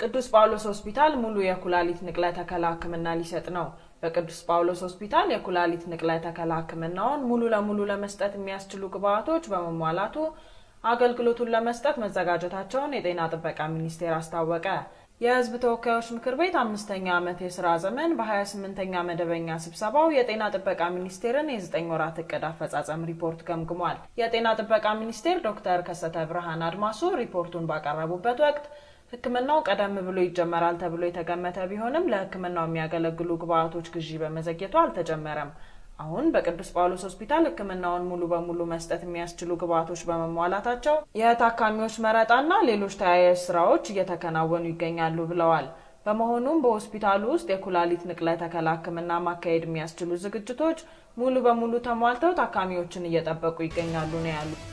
ቅዱስ ጳውሎስ ሆስፒታል ሙሉ የኩላሊት ንቅለ ተከላ ሕክምና ሊሰጥ ነው። በቅዱስ ጳውሎስ ሆስፒታል የኩላሊት ንቅለ ተከላ ሕክምናውን ሙሉ ለሙሉ ለመስጠት የሚያስችሉ ግብዓቶች በመሟላቱ አገልግሎቱን ለመስጠት መዘጋጀታቸውን የጤና ጥበቃ ሚኒስቴር አስታወቀ። የሕዝብ ተወካዮች ምክር ቤት 5ኛ ዓመት የስራ ዘመን በ28ኛ መደበኛ ስብሰባው የጤና ጥበቃ ሚኒስቴርን የ9 ወራት እቅድ አፈጻጸም ሪፖርት ገምግሟል። የጤና ጥበቃ ሚኒስቴር ዶክተር ከሰተ ብርሃን አድማሱ ሪፖርቱን ባቀረቡበት ወቅት ሕክምናው ቀደም ብሎ ይጀመራል ተብሎ የተገመተ ቢሆንም ለሕክምናው የሚያገለግሉ ግብዓቶች ግዢ በመዘግየቱ አልተጀመረም። አሁን በቅዱስ ጳውሎስ ሆስፒታል ሕክምናውን ሙሉ በሙሉ መስጠት የሚያስችሉ ግብዓቶች በመሟላታቸው የታካሚዎች መረጣና ሌሎች ተያያዥ ስራዎች እየተከናወኑ ይገኛሉ ብለዋል። በመሆኑም በሆስፒታሉ ውስጥ የኩላሊት ንቅለ ተከላ ሕክምና ማካሄድ የሚያስችሉ ዝግጅቶች ሙሉ በሙሉ ተሟልተው ታካሚዎችን እየጠበቁ ይገኛሉ ነው ያሉት።